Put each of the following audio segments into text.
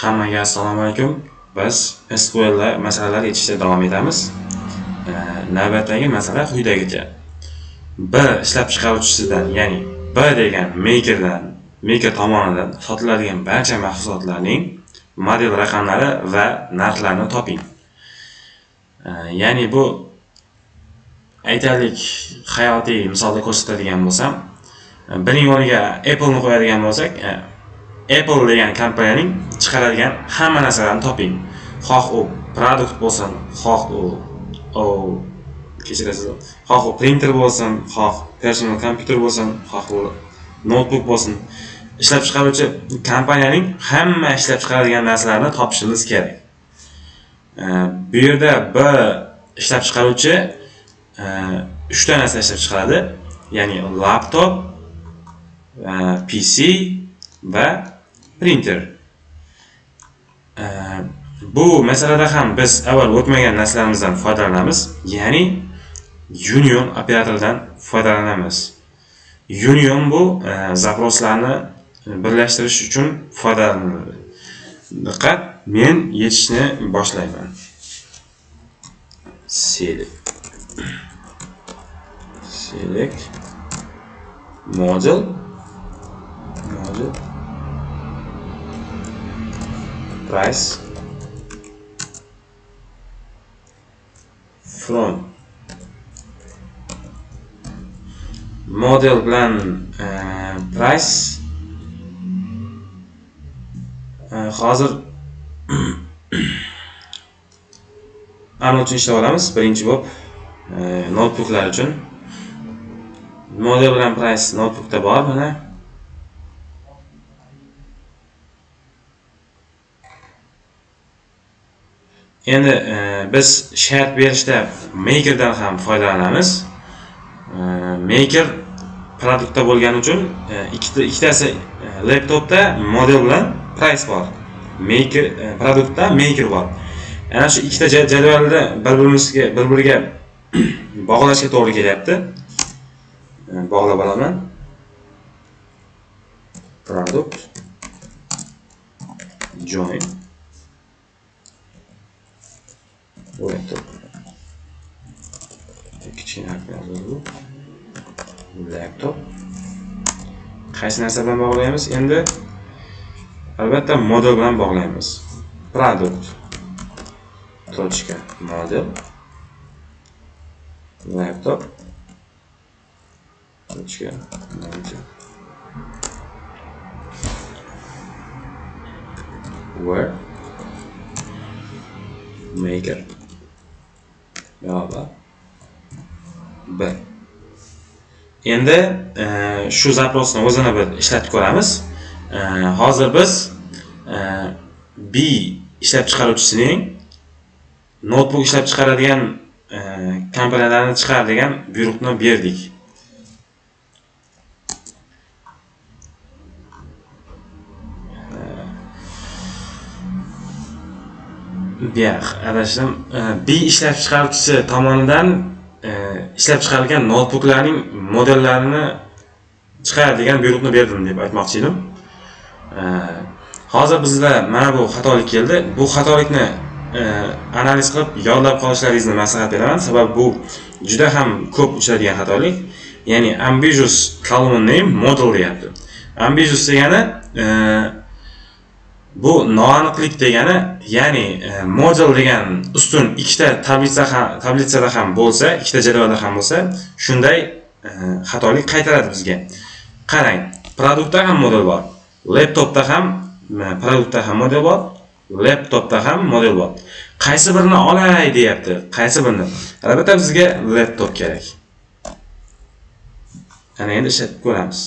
Hammaga assalomu alaykum. Biz SQL masalalar yechishda davom etamiz. Navbatdagi masala quyidagicha. B ishlab chiqaruvchisidan, ya'ni B degan makerdan, maker tomonidan sotiladigan barcha mahsulotlarning model raqamlari va narxlarini toping. Ya'ni bu aytaylik hayotiy misolda ko'rsatadigan bo'lsam, bining o'rniga Apple'ni qo'yadigan bo'lsak, Apple degan kompaniyaning chiqaradigan hamma narsalarni toping. Xoh u produkt bo'lsin, xoh u kechirasiz, xoh u printer bo'lsin, xoh personal kompyuter bo'lsin, xoh u notebook bo'lsin. Ishlab chiqaruvchi kompaniyaning hamma ishlab chiqaradigan narsalarni topishimiz kerak. Bu yerda B ishlab chiqaruvchi 3 ta narsa ishlab chiqaradi, ya'ni laptop, PC va printer. Bu masalada ham biz avval o'tmagan narsalarimizdan foydalanamiz, ya'ni union operatoridan foydalanamiz. Union bu zaproslarni birlashtirish uchun foydalaniladi. Diqqat, men yechishni boshlayman. Select model price from model bilan price. Hozir ana uchun ishlab olamiz. Birinchi bo'lib notebooklar uchun model bilan price notebookda bor mana. Endi biz shart berishda makerdan ham foydalanamiz. Maker produktda bo'lgani uchun ikkitasi laptopda model bilan price bor. Maker produktda maker bor. Ana shu ikkita jadvalni bir-biriga bog'lashga to'g'ri kelyapti. Bog'lab olaman. Product join laptop. Kichkina harf yozildi. Laptop. Qaysi narsa bilan bog'laymiz? Endi albatta model bilan bog'laymiz. Product tochka model laptop tochka model where maker barobar B. Endi shu zaprosni o'zini bir ishlatib ko'ramiz. Hozir biz B ishlab chiqaruvchisining notebook ishlab chiqaradigan kompaniyalarni chiqar degan buyruqni berdik. Buyaq adashdim. B ishlab chiqaruvchisi tomonidan ishlab chiqarilgan notebooklarning modellarini chiqar degan buyruqni berdim deb aytmoqchi edim. Hozir bizda mana bu xatolik keldi. Bu xatolikni analiz qilib yodlab qolishlaringizni maslahat beraman. Sababi bu juda ham ko'p uchraydigan xatolik. Ya'ni ambiguous column name model deyapti. Ambiguous degani bu noaniqlik degani, ya'ni model degan ustun ikkita tablitsada ham bo'lsa, ikkita jadvalda ham bo'lsa, shunday xatolik qaytaradi bizga. Qarang, produktda ham model bor, laptopda ham, produktda ham model bor, laptopda ham model bor. Qaysi birini olay deyapti? Qaysi birini? Albatta bizga laptop kerak. Ana endi ishlatib ko'ramiz.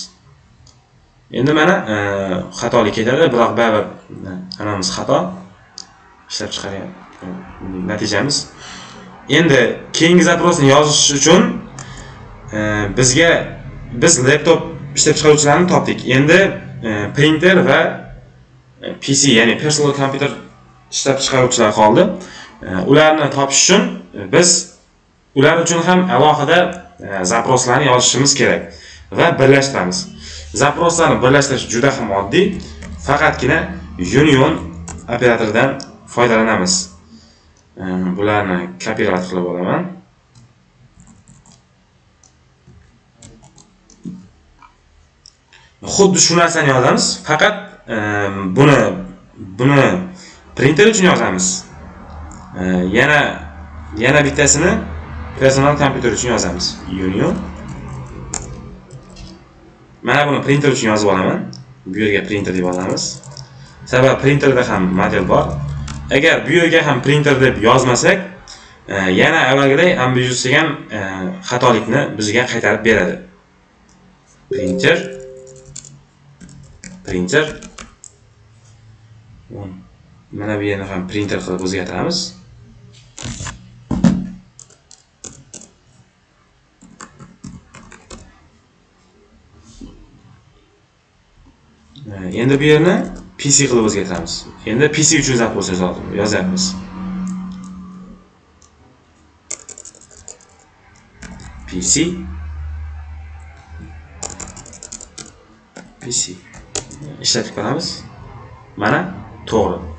Endi mana xatolik ketadi, biroq baribir anamiz xato ishlab chiqargan natijamiz. Endi keyingi zaprosni yozish uchun biz laptop ishlab chiqaruvchilarni topdik. Endi printer va PC, ya'ni personal computer ishlab chiqaruvchilar qoldi. Ularni topish uchun biz ular uchun ham alohida zaproslarni yozishimiz kerak va birlashtiramiz. Zaproslarni birlashtirish juda ham oddiy. Faqatgina union operatoridan foydalanamiz. Bularni kopirovat qilib olaman. Xuddi shu narsani yozamiz, faqat buni printer uchun yozamiz. Yana bittasini personal kompyuter uchun yozamiz. Union. Mana buni printer uchun yozib olaman. Bu yerga printer deb yozamiz. Sababi printerda ham model bor. Agar bu yerga ham printer deb yozmasak, yana avvalgiday ambiguous degan xatolikni bizga qaytarib beradi. Printer. Mana bu yerni ham printer qilib o'zgartiramiz. Endi bu yerni PC qilib o'zgartiramiz. Endi PC uchun zaпрос yozyapmiz. PC ishlatib ko'ramiz. Mana to'g'ri.